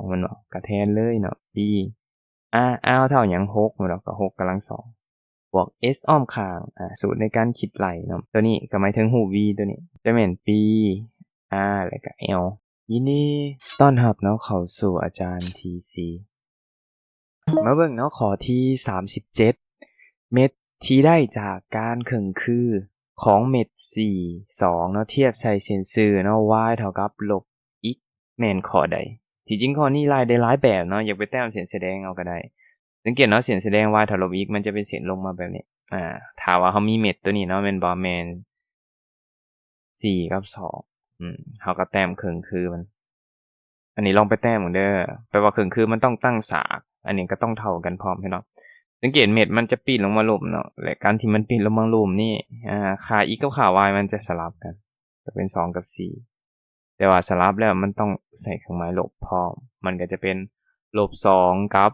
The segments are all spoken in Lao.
ແມ່ນບໍ່? ກະແທນເລີຍເນາະ b r r ເທົ່າຫຍັງ? ຫົກ ແມ່ນບໍ່? ກໍຫົກກຳລັງສອງ ບວກ s ອ້ອມຂ້າງ ອາ ສູດໃນການຄິດໄລ່ເນາະ ຕົວນີ້ກໍໝາຍເຖິງຮູບ v ຕົວນີ້ ຈະແມ່ນ b r ແລ້ວກໍ l ຍິນດີຕ້ອນຮັບເນາະເຂົ້າສູ່ອາຈານ TC ມາເບິ່ງເນາະ ຂໍ້ທີສາມສິບເຈັດ ເມັດທີ່ໄດ້ຈາກການເຄິ່ງຄືຂອງເມັດ C ສອງ ເນາະ ທຽບໃສ່ເສັ້ນຊື່ເນາະ y ເທົ່າກັບລົບ x ແມ່ນຂໍ້ໃດ? ທີ່ຈິງຂໍ້ນີ້ໄລ່ໄດ້ຫຼາຍແບບເນາະ ຢາກໄປແຕ້ມເສັ້ນສະແດງເອົາກໍໄດ້. ສັງເກດເນາະ ເສັ້ນສະແດງ y ເທົ່າລົບ x ມັນຈະເປັນເສັ້ນລົງມາແບບນີ້. ອາ ຖ້າວ່າເຮົາມີເມັດຕົວນີ້ເນາະ ແມ່ນບໍ່? ແມ່ນ ສີ່ກັບສອງ ອືມ ເຮົາກໍແຕ້ມເຄິ່ງຄືມັນ. ອັນນີ້ລອງໄປແຕ້ມເບິ່ງເດີ ແປວ່າເຄິ່ງຄືມັນຕ້ອງຕັ້ງສາກ ອັນນີ້ກໍຕ້ອງເທົ່າກັນພ້ອມ ເຫັນບໍ່? ສັງເກດເມັດມັນຈະປີ້ນລົງມາລຸ່ມເນາະ ແລະ ການທີ່ມັນປີ້ນລົງມາລຸ່ມນີ້ ອາ ຄ່າ x ກັບຄ່າ y ມັນຈະສະຫຼັບກັນ ຈະເປັນສອງກັບສີ່ ແຕ່ວ່າສະຫຼັບແລ້ວມັນຕ້ອງໃສ່ເຄື່ອງໝາຍລົບພ້ອມ ມັນກໍຈະເປັນລົບສອງກັບ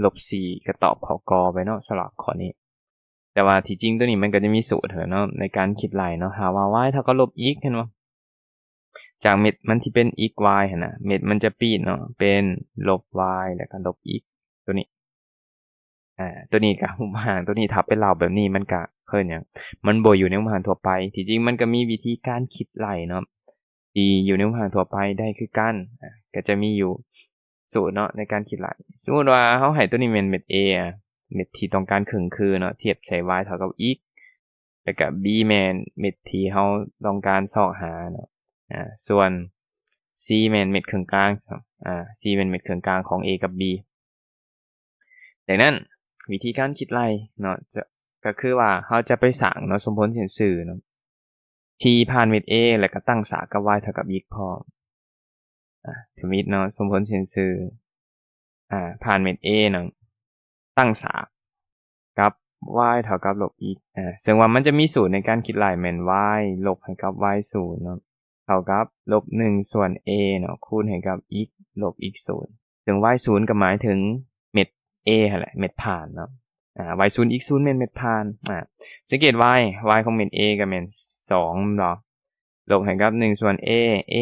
ລົບສີ່ ກໍຕອບຂໍ້ ກ ໄປເນາະ ສຳລັບຂໍ້ນີ້. ແຕ່ວ່າທີ່ຈິງຕົວນີ້ມັນກໍຈະມີສູດຫັ້ນແຫຼະເນາະ ໃນການຄິດໄລ່ເນາະ ຖ້າວ່າ y ເທົ່າກັບລົບ x ເຫັນບໍ່? ຈາກເມັດມັນທີ່ເປັນ x y ຫັ້ນນະ ເມັດມັນຈະປີ້ນເນາະ ເປັນລົບ y ແລ້ວກໍລົບ x ຕົວນີ້. ອາ ຕົວນີ້ກໍຮູບຮ່າງ ຕົວນີ້ຖ້າໄປເລົ່າແບບນີ້ ມັນກໍເອີ້ນຫຍັງ? ມັນບໍ່ຢູ່ໃນຮູບຮ່າງທົ່ວໄປ. ທີ່ຈິງມັນກໍມີວິທີການຄິດໄລ່ເນາະ ທີ່ຢູ່ໃນຮູບຮ່າງທົ່ວໄປໄດ້ຄືກັນ. ອາ ກໍຈະມີຢູ່ສູດເນາະ ໃນການຄິດໄລ່. ສົມມຸດວ່າເຮົາໃຫ້ຕົວນີ້ແມ່ນເມັດ A ອາ ເມັດທີ່ຕ້ອງການເຄິ່ງຄືເນາະ ທຽບໃສ່ y ເທົ່າກັບ x ແລ້ວກະ B ແມ່ນເມັດທີ່ເຮົາຕ້ອງການຊອກຫາເນາະ ອາ ສ່ວນ C ແມ່ນເມັດເຄິ່ງກາງເນາະ ອາ C ແມ່ນເມັດເຄິ່ງກາງຂອງ A ກັບ B. ດັ່ງນັ້ນ ວິທີການຄິດໄລ່ເນາະ ຈະ ກໍຄືວ່າເຮົາຈະໄປສ້າງເນາະ ສົມຜົນເສັ້ນຊື່ເນາະ ທີ່ຜ່ານເມັດ A ແລ້ວກໍຕັ້ງສາກກັບ y ເທົ່າກັບ x ພ້ອມ. ອາ ທຳອິດເນາະ ສົມຜົນເສັ້ນຊື່ ອາ ຜ່ານເມັດ A ເນາະ ຕັ້ງສາກກັບ y ເທົ່າກັບລົບ x ອາ ເຊິ່ງວ່າມັນຈະມີສູດໃນການຄິດໄລ່ແມ່ນ y ລົບໃຫ້ກັບ y ສູນເນາະ ເທົ່າກັບລົບໜຶ່ງສ່ວນ A ເນາະ ຄູນໃຫ້ກັບ x ລົບ x ສູນ ເຊິ່ງ y ສູນກໍໝາຍເຖິງເມັດ A ຫັ້ນແຫຼະ ເມັດຜ່ານເນາະ ອາ y ສູນ x ສູນແມ່ນເມັດຜ່ານ. ອາ ສັງເກດ y y ຂອງເມັດ A ກໍແມ່ນສອງແມ່ນບໍ່? ລົບໃຫ້ກັບໜຶ່ງສ່ວນ A A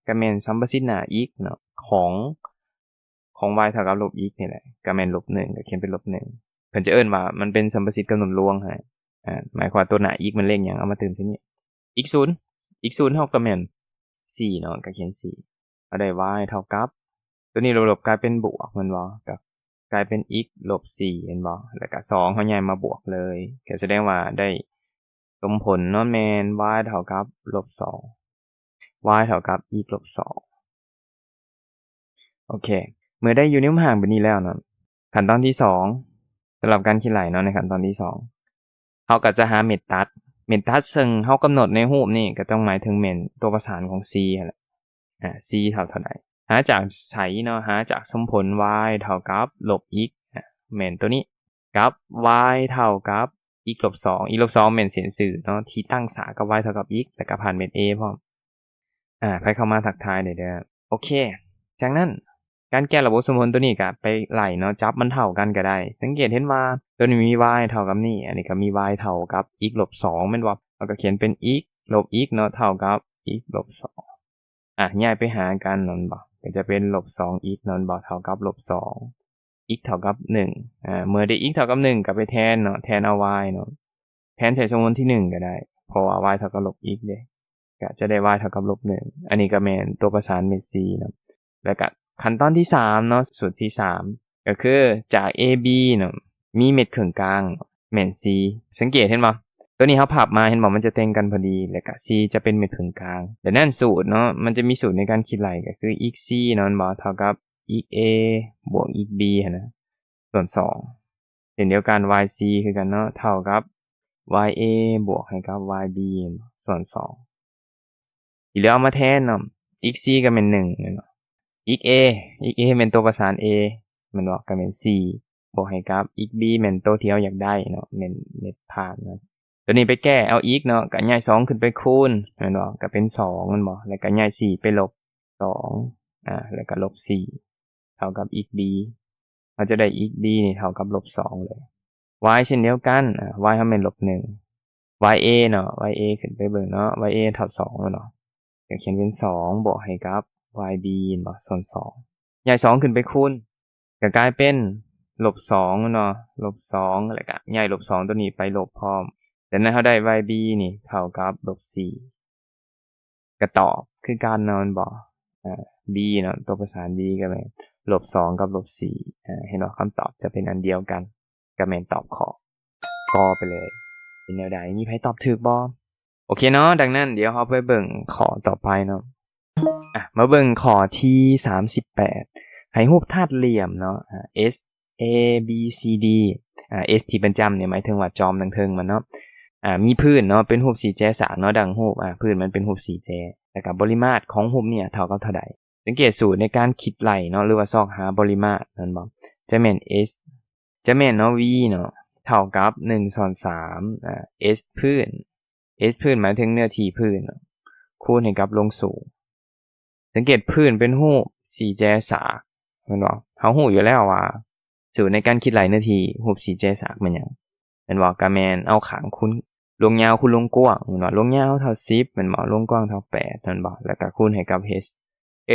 ກໍແມ່ນສຳປະສິດໜ້າ x ເນາະ ຂອງ ຂອງ y ເທົ່າກັບລົບ x ນີ້ແຫຼະ ກໍແມ່ນລົບໜຶ່ງ ກໍຂຽນເປັນລົບໜຶ່ງ. ເພິ່ນຈະເອີ້ນວ່າມັນເປັນສຳປະສິດກຳນົດລວງໃຫ້ ອາ ໝາຍຄວາມວ່າຕົວໜ້າ x ມັນເລກຫຍັງ ເອົາມາຕື່ມໃສ່ນີ້ x ສູນ x ສູນເຮົາກໍແມ່ນສີ່ເນາະ ກໍຂຽນສີ່ ເຮົາໄດ້ y ເທົ່າກັບ ຕົວນີ້ລົບໆກາຍເປັນບວກແມ່ນບໍ່? ກໍກາຍເປັນ x ລົບສີ່ແມ່ນບໍ່? ແລ້ວກໍສອງເຮົາຍ້າຍມາບວກເລີຍ ກໍສະແດງວ່າໄດ້ສົມຜົນເນາະ ແມ່ນ y ເທົ່າກັບລົບສອງ y ເທົ່າກັບ x ລົບສອງ. ໂອເຄ ເມື່ອໄດ້ຢູ່ໃນຮູບຮ່າງແບບນີ້ແລ້ວເນາະ ຂັ້ນຕອນທີສອງ ສຳລັບການຄິດໄລ່ເນາະ ໃນຂັ້ນຕອນທີສອງ ເຮົາກໍຈະຫາເມັດຕັດ ເມັດຕັດເຊິ່ງເຮົາກຳນົດໃນຮູບນີ້ ກໍຕ້ອງໝາຍເຖິງແມ່ນຕົວປະສານຂອງ C ຫັ້ນແຫຼະ ອາ C ເທົ່າເທົ່າໃດ? ຫາຈາກໃສເນາະ? ຫາຈາກສົມຜົນ y ເທົ່າກັບລົບ x ອາ ແມ່ນຕົວນີ້ ກັບ y ເທົ່າກັບ x ລົບສອງ x ລົບສອງແມ່ນເສັ້ນຊື່ເນາະ ທີ່ຕັ້ງສາກກັບ y ເທົ່າກັບ x ແລ້ວກໍຜ່ານເມັດ A ພ້ອມ. ອາ ໃຜເຂົ້າມາທັກທາຍໄດ້ເດີ. ໂອເຄ ຈາກນັ້ນ ການແກ້ລະບົບສົມຜົນຕົວນີ້ກໍໄປໄລ່ເນາະ ຈັບມັນເທົ່າກັນກໍໄດ້. ສັງເກດເຫັນວ່າຕົວນີ້ມີ y ເທົ່າກັບນີ້ ອັນນີ້ກໍມີ y ເທົ່າກັບ x ລົບສອງແມ່ນບໍ່? ເຮົາກໍຂຽນເປັນ x ລົບ x ເນາະ ເທົ່າກັບ x ລົບສອງ ອາ ຍ້າຍໄປຫາກັນແມ່ນບໍ່? ກໍຈະເປັນລົບສອງ x ແມ່ນບໍ່? ເທົ່າກັບລົບສອງ x ເທົ່າກັບໜຶ່ງ ອາ ເມື່ອໄດ້ x ເທົ່າກັບໜຶ່ງກໍໄປແທນເນາະ ແທນເອົາ y ເນາະ ແທນໃສ່ສົມຜົນທີໜຶ່ງກໍໄດ້ ເພາະວ່າ y ເທົ່າກັບລົບ x ເດ້ ກໍຈະໄດ້ y ເທົ່າກັບລົບໜຶ່ງ ອັນນີ້ກໍແມ່ນຕົວປະສານເມັດ C ເນາະ. ແລ້ວກໍຂັ້ນຕອນທີສາມເນາະ ສູດທີສາມ ກໍຄືຈາກ AB ເນາະ ມີເມັດເຄິ່ງກາງແມ່ນ C ສັງເກດເຫັນບໍ່? ຕົວນີ້ເຮົາພັບມາເຫັນບໍ່? ມັນຈະແຕ່ງກັນພໍດີ ແລ້ວກໍ C ຈະເປັນເມັດເຄິ່ງກາງ. ດັ່ງນັ້ນສູດເນາະ ມັນຈະມີສູດໃນການຄິດໄລ່ ກໍຄື x C ເນາະ ແມ່ນບໍ່? ເທົ່າກັບ x A ບວກ x B ຫັ້ນນະ ສ່ວນສອງ ເຊັ່ນດຽວກັນ y C ຄືກັນເນາະ ເທົ່າກັບ y A ບວກໃຫ້ກັບ y B ສ່ວນສອງ ທີ່ເຫຼືອເອົາມາແທນເນາະ x C ກໍແມ່ນໜຶ່ງແມ່ນບໍ່? x A x A ແມ່ນຕົວປະສານ A ແມ່ນບໍ່? ກໍແມ່ນສີ່ ບວກໃຫ້ກັບ x B ແມ່ນໂຕທີ່ເຮົາຢາກໄດ້ເນາະ ແມ່ນເມັດຜ່ານເນາະ. ຕົວນີ້ໄປແກ້ເອົາ x ເນາະ ກໍຍ້າຍສອງຂຶ້ນໄປຄູນແມ່ນບໍ່? ກໍເປັນສອງແມ່ນບໍ່? ແລ້ວກໍຍ້າຍສີ່ໄປລົບສອງ ອາ ແລ້ວກໍລົບສີ່ ເທົ່າກັບ x B ເຮົາຈະໄດ້ x B ນີ້ເທົ່າກັບລົບສອງເລີຍ. y ເຊັ່ນດຽວກັນ ອາ y ເຮົາແມ່ນລົບໜຶ່ງ y A ເນາະ y A ຂຶ້ນໄປເບິ່ງເນາະ y A ເທົ່າສອງແມ່ນບໍ່? ກໍຂຽນເປັນສອງ ບວກໃຫ້ກັບ y B ແມ່ນບໍ່? ສ່ວນສອງ ຍ້າຍສອງຂຶ້ນໄປຄູນ ກໍກາຍເປັນລົບສອງເນາະ ລົບສອງ ແລ້ວກໍຍ້າຍລົບສອງຕົວນີ້ໄປລົບພ້ອມ. ດັ່ງນັ້ນເຮົາໄດ້ y b ນີ້ເທົ່າກັບລົບສີ່ ກໍຕອບຄືກັນເນາະ ແມ່ນບໍ່? ອາ b ເນາະ ຕົວປະສານ b ກໍແມ່ນລົບສອງກັບລົບສີ່ ອາ ເຫັນບໍ່? ຄຳຕອບຈະເປັນອັນດຽວກັນ ກໍແມ່ນຕອບຂໍ້ ກໍໄປເລີຍ. ເປັນແນວໃດ? ມີໃຜຕອບຖືກບໍ່? ໂອເຄເນາະ, ດັ່ງນັ້ນດຽວເຮົາໄປເບິ່ງຂໍ້ຕໍ່ໄປເນາະ. ອາ ມາເບິ່ງຂໍ້ທີສາມສິບແປດ ໃຫ້ຮູບທາດຫຼ່ຽມເນາະ ອາ S A B C D ອາ S ທີ່ເປັນຈ້ຳນີ້ໝາຍເຖິງວ່າຈອມທາງເທິງມັນເນາະ ອາ ມີພື້ນເນາະ ເປັນຮູບສີ່ແຈສາກເນາະ ດັ່ງຮູບ ອາ ພື້ນມັນເປັນຮູບສີ່ແຈ ແລ້ວກໍບໍລິມາດຂອງຮູບນີ້ເທົ່າກັບເທົ່າໃດ? ສັງເກດສູດໃນການຄິດໄລ່ເນາະ ຫຼືວ່າຊອກຫາບໍລິມາດ ແມ່ນບໍ່? ຈະແມ່ນ S ຈະແມ່ນເນາະ V ເນາະ ເທົ່າກັບໜຶ່ງສ່ວນສາມ ອາ S ພື້ນ S ພື້ນໝາຍເຖິງເນື້ອທີ່ພື້ນ ຄູນໃຫ້ກັບລວງສູງ. ສັງເກດພື້ນເປັນຮູບສີ່ແຈສາກ ແມ່ນບໍ່? ເຮົາຮູ້ຢູ່ແລ້ວວ່າສູດໃນການຄິດໄລ່ເນື້ອທີ່ຮູບສີ່ແຈສາກແມ່ນຫຍັງ ແມ່ນບໍ່? ກໍແມ່ນເອົາຂ້າງຄູນ ລວງຍາວຄູນລວງກວ້າງ ແມ່ນບໍ່? ລວງຍາວເທົ່າສິບ ແມ່ນບໍ່? ລວງກວ້າງເທົ່າແປດ ແມ່ນບໍ່? ແລ້ວກໍຄູນໃຫ້ກັບ H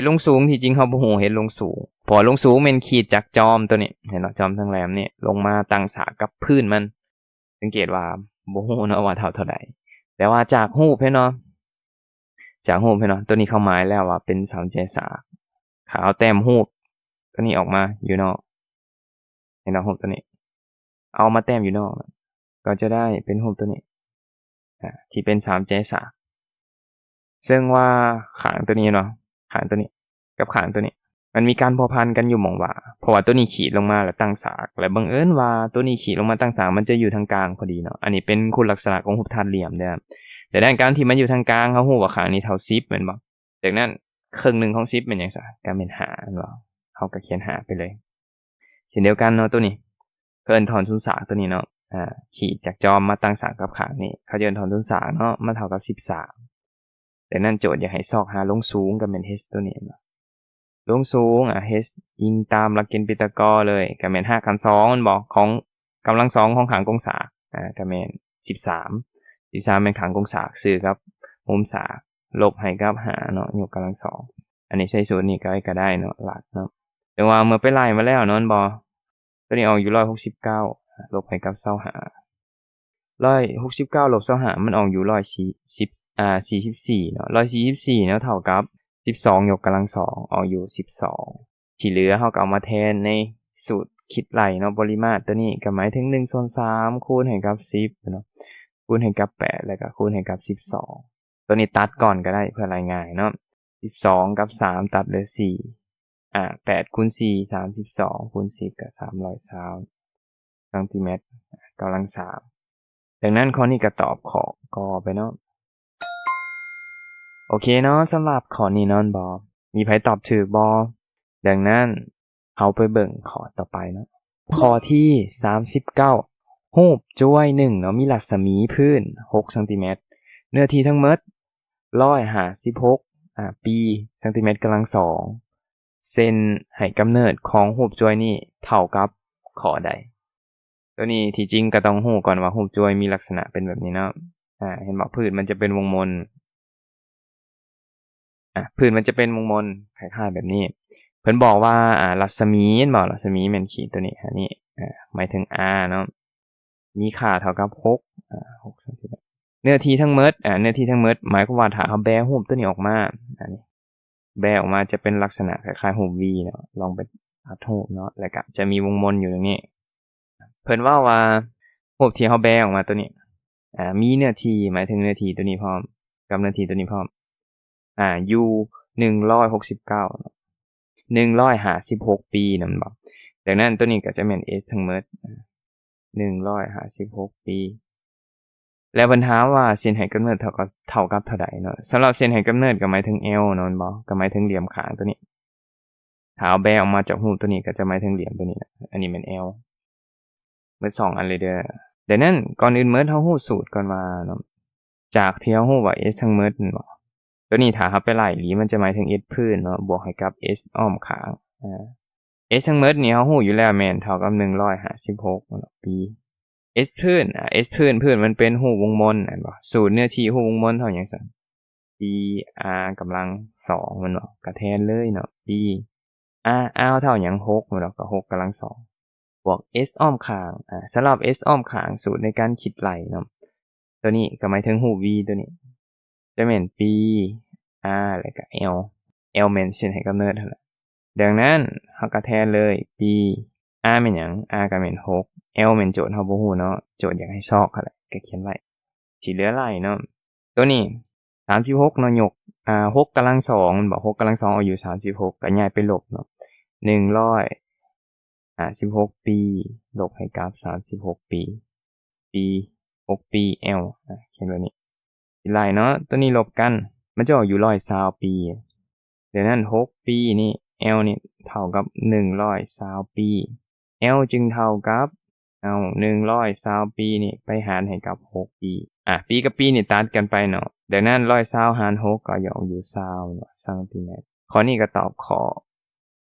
H ລວງສູງ ທີ່ຈິງເຮົາບໍ່ຮູ້ H ລວງສູງ ເພາະວ່າລວງສູງແມ່ນຂີດຈາກຈອມຕົວນີ້ ເຫັນບໍ່? ຈອມທາງແຫຼມນີ້ລົງມາຕັ້ງສາກກັບພື້ນມັນ. ສັງເກດວ່າບໍ່ຮູ້ເນາະວ່າເທົ່າເທົ່າໃດ ແຕ່ວ່າຈາກຮູບເຫັນເນາະ ຈາກຮູບເຫັນເນາະ ຕົວນີ້ເຂົາໝາຍແລ້ວວ່າເປັນສາມແຈສາກ. ຖ້າເອົາແຕ້ມຮູບຕົວນີ້ອອກມາຢູ່ນອກ ເຫັນເນາະ ຮູບຕົວນີ້ ເອົາມາແຕ້ມຢູ່ນອກ ກໍຈະໄດ້ເປັນຮູບຕົວນີ້ ອາ ທີ່ເປັນສາມແຈສາກ ເຊິ່ງວ່າຂ້າງຕົວນີ້ເນາະ ຂ້າງຕົວນີ້ກັບຂ້າງຕົວນີ້ ມັນມີການພົວພັນກັນຢູ່ໝ່ອງວ່າ ເພາະວ່າຕົວນີ້ຂີດລົງມາແລ້ວຕັ້ງສາກ ແລະ ບັງເອີນວ່າຕົວນີ້ຂີດລົງມາຕັ້ງສາກ ມັນຈະຢູ່ທາງກາງພໍດີເນາະ. ອັນນີ້ເປັນຄຸນລັກສະນະຂອງຮູບທາດຫຼ່ຽມເດີ້. ດັ່ງນັ້ນການທີ່ມັນຢູ່ທາງກາງ ເຮົາຮູ້ວ່າຂ້າງນີ້ເທົ່າສິບແມ່ນບໍ່? ດັ່ງນັ້ນເຄິ່ງໜຶ່ງຂອງສິບແມ່ນຫຍັງຊະ? ກໍແມ່ນຫ້າແມ່ນບໍ່? ເຮົາກໍຂຽນຫ້າໄປເລີຍ. ເຊັ່ນດຽວກັນເນາະ ຕົວນີ້ເອີ້ນທ່ອນສູນສາກຕົວນີ້ເນາະ ອາ ຂີດຈາກຈອມມາຕັ້ງສາກກັບຂ້າງນີ້ ເຂົາຈະເອີ້ນທ່ອນສູນສາກເນາະ ມັນເທົ່າກັບສິບສາມ. ດັ່ງນັ້ນໂຈດຢາກໃຫ້ຊອກຫາລວງສູງ ກໍແມ່ນ H ຕົວນີ້ເນາະ ລວງສູງ ອາ H ອີງຕາມຫຼັກເກນປີຕາກໍເລີຍ ກໍແມ່ນຮາກຂັ້ນສອງແມ່ນບໍ່ ຂອງກຳລັງສອງຂອງຂ້າງກົງສາກ ອາ ກໍແມ່ນສິບສາມ ສິບສາມແມ່ນຂ້າງກົງສາກຊື່ກັບມຸມສາກ ລົບໃຫ້ກັບຫ້າເນາະ ຍົກກຳລັງສອງ. ອັນນີ້ໃສ່ສູດນີ້ກໍ ກໍໄດ້ເນາະ ຫຼັກເນາະ. ແຕ່ວ່າເມື່ອໄປໄລ່ມາແລ້ວເນາະ ແມ່ນບໍ່ ຕົວນີ້ອອກຢູ່ຮ້ອຍຫົກສິບເກົ້າ ລົບໃຫ້ກັບຊາວຫ້າ ຮ້ອຍຫົກສິບເກົ້າລົບຊາວຫ້າ ມັນອອກຢູ່ຮ້ອຍສີ່ສິບ ອາ ສີ່ສິບສີ່ເນາະ ຮ້ອຍສີ່ສິບສີ່ເນາະ ເທົ່າກັບສິບສອງຍົກກຳລັງສອງ ອອກຢູ່ສິບສອງ. ທີ່ເຫຼືອເຮົາກໍເອົາມາແທນໃນສູດຄິດໄລ່ເນາະ ບໍລິມາດຕົວນີ້ກໍໝາຍເຖິງໜຶ່ງສ່ວນສາມຄູນໃຫ້ກັບສິບເນາະ ຄູນໃຫ້ກັບແປດ ແລ້ວກໍຄູນໃຫ້ກັບສິບສອງ. ຕົວນີ້ຕັດກ່ອນກໍໄດ້ເພື່ອໄລ່ງ່າຍເນາະ ສິບສອງກັບສາມຕັດເຫຼືອສີ່ ອາ ແປດຄູນສີ່ ສາມສິບສອງ ຄູນສິບກໍສາມຮ້ອຍຊາວຊັງຕີແມັດກຳລັງສາມ. ດັ່ງນັ້ນຂໍ້ນີ້ກໍຕອບຂໍ້ ກໍໄປເນາະ. ໂອເຄເນາະ ສຳລັບຂໍ້ນີ້ເນາະ ແມ່ນບໍ່ ມີໃຜຕອບຖືກບໍ່? ດັ່ງນັ້ນເຮົາໄປເບິ່ງຂໍ້ຕໍ່ໄປເນາະ. ຂໍ້ທີສາມສິບເກົ້າ ຮູບຈວຍໜຶ່ງເນາະ ມີລັດສະໝີພື້ນຫົກຊັງຕີແມັດ ເນື້ອທີ່ທັງໝົດຮ້ອຍຫ້າສິບຫົກ ອາ ປີ ຊັງຕີແມັດກຳລັງສອງ ເສັ້ນໃຫ້ກຳເນີດຂອງຮູບຈວຍນີ້ເທົ່າກັບຂໍ້ໃດ? ຕົວນີ້ທີ່ຈິງກໍຕ້ອງຮູ້ກ່ອນວ່າຮູບຈວຍມີລັກສະນະເປັນແບບນີ້ເນາະ ອາ ເຫັນບໍ່? ພື້ນມັນຈະເປັນວົງມົນ ອາ ພື້ນມັນຈະເປັນວົງມົນຄ້າຍໆແບບນີ້. ເພິ່ນບອກວ່າ ອາ ລັດສະໝີ ເຫັນບໍ່? ລັດສະໝີແມ່ນຂີດຕົວນີ້ ອັນນີ້ ອາ ໝາຍເຖິງ R ເນາະ ມີຄ່າເທົ່າກັບຫົກ ອາ ຫົກຊັງຕີແມັດ. ເນື້ອທີ່ທັງໝົດ ອາ ເນື້ອທີ່ທັງໝົດ ໝາຍຄວາມວ່າຖ້າເຮົາແບຮູບຕົວນີ້ອອກມາ ອັນນີ້ ແບອອກມາຈະເປັນລັກສະນະຄ້າຍໆຮູບ V ເນາະ ລອງໄປອັດຮູບເນາະ ແລ້ວກະຈະມີວົງມົນຢູ່ຕົງນີ້. ເພິ່ນເວົ້າວ່າຮູບທີ່ເຮົາແບອອກມາຕົວນີ້ ອາ ມີເນື້ອທີ່ ໝາຍເຖິງເນື້ອທີ່ຕົວນີ້ພ້ອມ ກັບເນື້ອທີ່ຕົວນີ້ພ້ອມ ອາ ຢູ່ໜຶ່ງຮ້ອຍຫົກສິບເກົ້າ ໜຶ່ງຮ້ອຍຫ້າສິບຫົກປີ ແມ່ນບໍ່? ດັ່ງນັ້ນຕົວນີ້ກໍຈະແມ່ນ S ທັງໝົດ ໜຶ່ງຮ້ອຍຫ້າສິບຫົກປີ. ແລ້ວເພິ່ນຖາມວ່າເສັ້ນໃຫ້ກຳເນີດເທົ່າກັບ ເທົ່າກັບເທົ່າໃດເນາະ? ສຳລັບເສັ້ນໃຫ້ກຳເນີດກໍໝາຍເຖິງ L ເນາະ ແມ່ນບໍ່? ກໍໝາຍເຖິງຫຼ່ຽມຂ້າງຕົວນີ້. ຖ້າເອົາແບອອກມາຈາກຮູບຕົວນີ້ກໍຈະໝາຍເຖິງຫຼ່ຽມຕົວນີ້ນະ. ອັນນີ້ແມ່ນ L ໝົດສອງອັນເລີຍເດີ້. ດັ່ງນັ້ນ ກ່ອນອື່ນໝົດເຮົາຮູ້ສູດກ່ອນວ່າເນາະ ຈາກທີ່ເຮົາຮູ້ວ່າ S ທັງໝົດແມ່ນບໍ່? ຕົວນີ້ຖ້າເຮົາໄປໄລ່ອີ່ຫຼີ ມັນຈະໝາຍເຖິງ S ພື້ນເນາະ ບວກໃຫ້ກັບ S ອ້ອມຂ້າງ ອາ S ທັງໝົດນີ້ເຮົາຮູ້ຢູ່ແລ້ວແມ່ນເທົ່າກັບໜຶ່ງຮ້ອຍຫ້າສິບຫົກເນາະ ປີ. S ພື້ນ ອາ S ພື້ນ ພື້ນມັນເປັນຮູບວົງມົນແມ່ນບໍ່? ສູດເນື້ອທີ່ຮູບວົງມົນເທົ່າຫຍັງຊັ້ນ? ປີ R ກຳລັງສອງແມ່ນບໍ່? ກະແທນເລີຍເນາະ ປີ R R ເທົ່າຫຍັງ? ຫົກ ແມ່ນບໍ່? ກໍຫົກກຳລັງສອງ ບວກ S ອ້ອມຂ້າງ. ອາ ສຳລັບ S ອ້ອມຂ້າງ ສູດໃນການຄິດໄລ່ເນາະ ຕົວນີ້ກໍໝາຍເຖິງຮູບ V ຕົວນີ້ ຈະແມ່ນ P R ແລ້ວກໍ L L ແມ່ນເສັ້ນໃຫ້ກຳເນີດຫັ້ນແຫຼະ. ດັ່ງນັ້ນ ເຮົາກໍແທນເລີຍ P R ແມ່ນຫຍັງ? R ກໍແມ່ນຫົກ L ແມ່ນໂຈດເຮົາບໍ່ຮູ້ເນາະ ໂຈດຢາກໃຫ້ຊອກຫັ້ນແຫຼະ ກໍຂຽນໄວ້ ທີ່ເຫຼືອໄລ່ເນາະ ຕົວນີ້ ສາມສິບຫົກເນາະ ຍົກ ອາ ຫົກກຳລັງສອງ ແມ່ນບໍ່? ຫົກກຳລັງສອງອອກຢູ່ສາມສິບຫົກ ກໍຍ້າຍໄປລົບເນາະ ໜຶ່ງຮ້ອຍຫ້າສິບຫົກ P ລົບໃຫ້ກັບສາມສິບຫົກ P P ຫົກ P L ອາ ຂຽນແບບນີ້ ຊິໄລ່ເນາະ ຕົວນີ້ລົບກັນ ມັນຈະອອກຢູ່ຮ້ອຍຊາວ P ດັ່ງນັ້ນ ຫົກ P ນີ້ L ນີ້ເທົ່າກັບໜຶ່ງຮ້ອຍຊາວ P L ຈຶ່ງເທົ່າກັບ ເອົາ ໜຶ່ງຮ້ອຍຊາວ P ນີ້ໄປຫານໃຫ້ກັບຫົກ P ອາ P ກັບ P ນີ້ຕັດກັນໄປເນາະ ດັ່ງນັ້ນ ຮ້ອຍຊາວຫານຫົກ ກໍອອກຢູ່ຊາວເນາະ ຊັງຕີແມັດ. ຂໍ້ນີ້ກໍຕອບຂໍ້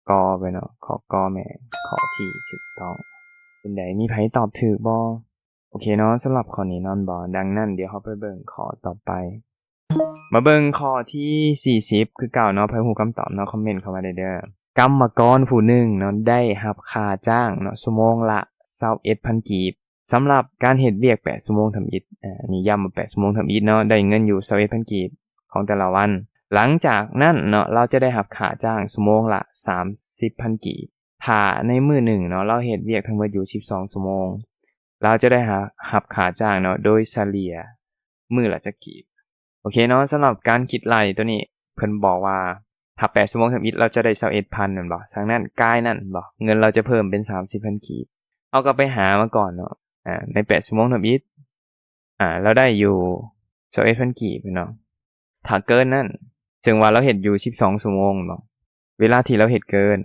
ກ ໄປເນາະ ຂໍ້ ກ ແມ່ນຂໍ້ທີ່ຖືກຕ້ອງ. ເປັນໃດ ມີໃຜຕອບຖືກບໍ່? ໂອເຄເນາະ ສຳລັບຂໍ້ນີ້ເນາະ ແມ່ນບໍ່? ດັ່ງນັ້ນ ດຽວເຮົາໄປເບິ່ງຂໍ້ຕໍ່ໄປ. ມາເບິ່ງຂໍ້ທີສີ່ສິບຄືເກົ່າເນາະ ໃຜຮູ້ຄຳຕອບເນາະ ຄອມເມັນເຂົ້າມາໄດ້ເດີ້. ກຳມະກອນຜູ້ໜຶ່ງເນາະ ໄດ້ຮັບຄ່າຈ້າງເນາະ ຊົ່ວໂມງລະຊາວເອັດພັນກີບ ສຳລັບການເຮັດວຽກແປດຊົ່ວໂມງທຳອິດ. ອາ ອັນນີ້ຢ້ຳວ່າແປດຊົ່ວໂມງທຳອິດເນາະ ໄດ້ເງິນຢູ່ຊາວເອັດພັນກີບຂອງແຕ່ລະວັນ. ຫຼັງຈາກນັ້ນເນາະ ລາວຈະໄດ້ຮັບຄ່າຈ້າງຊົ່ວໂມງລະສາມສິບພັນກີບ. ຖ້າໃນມື້ໜຶ່ງເນາະ ລາວເຮັດວຽກທັງໝົດຢູ່ສິບສອງຊົ່ວໂມງ ລາວຈະໄດ້ຮັບ ຮັບຄ່າຈ້າງເນາະ ໂດຍສະເລ່ຍມື້ລະຈັກກີບ. ໂອເຄເນາະ ສຳລັບການຄິດໄລ່ຕົວນີ້ ເພິ່ນບອກວ່າ ຖ້າແປດຊົ່ວໂມງທຳອິດ ລາວຈະໄດ້ຊາວເອັດພັນ ແມ່ນບໍ່? ດັ່ງນັ້ນ ກາຍນັ້ນບໍ່ ເງິນລາວຈະເພີ່ມເປັນສາມສິບພັນກີບ. ເຮົາກໍໄປຫາມາກ່ອນເນາະ ອາ ໃນແປດຊົ່ວໂມງທຳອິດ ອາ ລາວໄດ້ຢູ່ຊາວເອັດພັນກີບເນາະ. ຖ້າເກີນນັ້ນ ເຊິ່ງວ່າລາວເຮັດຢູ່ສິບສອງຊົ່ວໂມງເນາະ ເວລາທີ່ລາວເຮັດເກີນ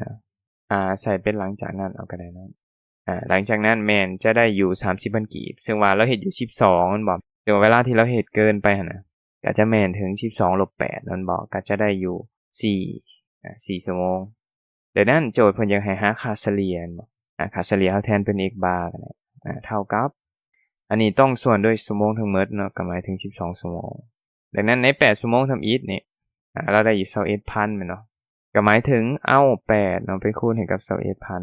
ອາ ໃສ່ເປັນຫຼັງຈາກນັ້ນເອົາກໍໄດ້ເນາະ. ອາ ຫຼັງຈາກນັ້ນແມ່ນຈະໄດ້ຢູ່ສາມສິບພັນກີບ ເຊິ່ງວ່າລາວເຮັດຢູ່ສິບສອງ ແມ່ນບໍ່? ແຕ່ວ່າເວລາທີ່ລາວເຮັດເກີນໄປຫັ້ນນະ ກໍຈະແມ່ນເຖິງສິບສອງລົບແປດ ແມ່ນບໍ່? ກໍຈະໄດ້ຢູ່ສີ່ ອາ ສີ່ຊົ່ວໂມງ. ດັ່ງນັ້ນໂຈດເພິ່ນຢາກໃຫ້ຫາຄ່າສະເລ່ຍ ແມ່ນບໍ່? ອາ ຄ່າສະເລ່ຍເຮົາແທນເປັນ x bar ກໍໄດ້ ອາ ເທົ່າກັບ ອັນນີ້ຕ້ອງສ່ວນດ້ວຍຊົ່ວໂມງທັງໝົດເນາະ ກໍໝາຍເຖິງສິບສອງຊົ່ວໂມງ. ດັ່ງນັ້ນໃນແປດຊົ່ວໂມງທຳອິດນີ້ ອາ ລາວໄດ້ຢູ່ຊາວເອັດພັນແມ່ນບໍ່? ກໍໝາຍເຖິງເອົາແປດເນາະ ໄປຄູນໃຫ້ກັບຊາວເອັດພັນ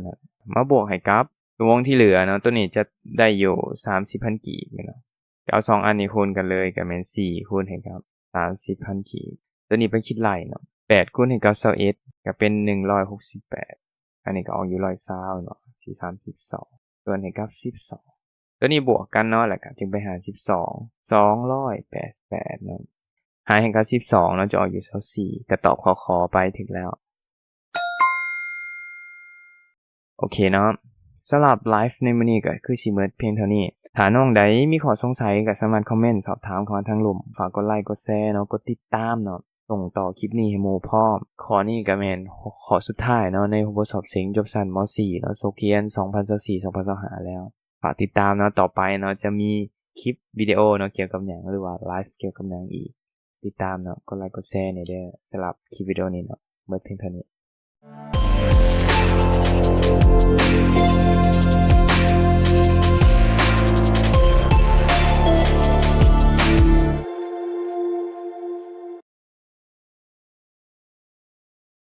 ມາບວກໃຫ້ກັບຊົ່ວໂມງທີ່ເຫຼືອເນາະ ຕົວນີ້ຈະໄດ້ຢູ່ສາມສິບພັນກີບແມ່ນບໍ່? ກໍເອົາສອງອັນນີ້ຄູນກັນເລີຍ ກໍແມ່ນສີ່ຄູນໃຫ້ກັບສາມສິບພັນກີບ. ຕົວນີ້ໄປຄິດໄລ່ເນາະ ແປດຄູນໃຫ້ກັບຊາວເອັດ ກໍເປັນໜຶ່ງຮ້ອຍຫົກສິບແປດ ອັນນີ້ກໍອອກຢູ່ຮ້ອຍຊາວເນາະ ສີ່ສາມສິບສອງ ສ່ວນໃຫ້ກັບສິບສອງ. ຕົວນີ້ບວກກັນເນາະ ແລ້ວກໍຈຶ່ງໄປຫານສິບສອງ ສອງຮ້ອຍແປດສິບແປດເນາະ ຫານໃຫ້ກັບສິບສອງເນາະ ຈະອອກຢູ່ຊາວສີ່ ກໍຕອບຂໍ້ ຂ ໄປ ຖືກແລ້ວ. ໂອເຄເນາະ ສຳລັບໄລຟ໌ໃນມື້ນີ້ກໍຄືຊິໝົດພຽງເທົ່ານີ້. ຖ້ານ້ອງໃດມີຂໍ້ສົງໄສກໍສາມາດຄອມເມັນສອບຖາມເຂົ້າມາທາງລຸ່ມ. ຝາກກົດໄລ ກົດແຊເນາະ ກົດຕິດຕາມເນາະ ສົ່ງຕໍ່ຄລິບນີ້ໃຫ້ໝູ່ພ້ອມ. ຂໍ້ນີ້ກໍແມ່ນຂໍ້ສຸດທ້າຍເນາະ ໃນຫົວບົດສອບເສັງຈົບຊັ້ນ ມໍສີ່ເນາະ ສົກຮຽນສອງພັນຊາວສີ່ ສອງພັນຊາວຫ້າແລ້ວ. ຝາກຕິດຕາມເນາະ ຕໍ່ໄປເນາະ ຈະມີຄລິບວິດີໂອເນາະ ກ່ຽວກັບຫຍັງ ຫຼືວ່າໄລຟ໌ກ່ຽວກັບຫຍັງອີກ ຕິດຕາມເນາະ ກົດໄລກົດແຊແດ່ເດີ້. ສຳລັບຄລິບວິດີໂອນີ້ເນາະ ໝົດພຽງເທົ່ານີ້.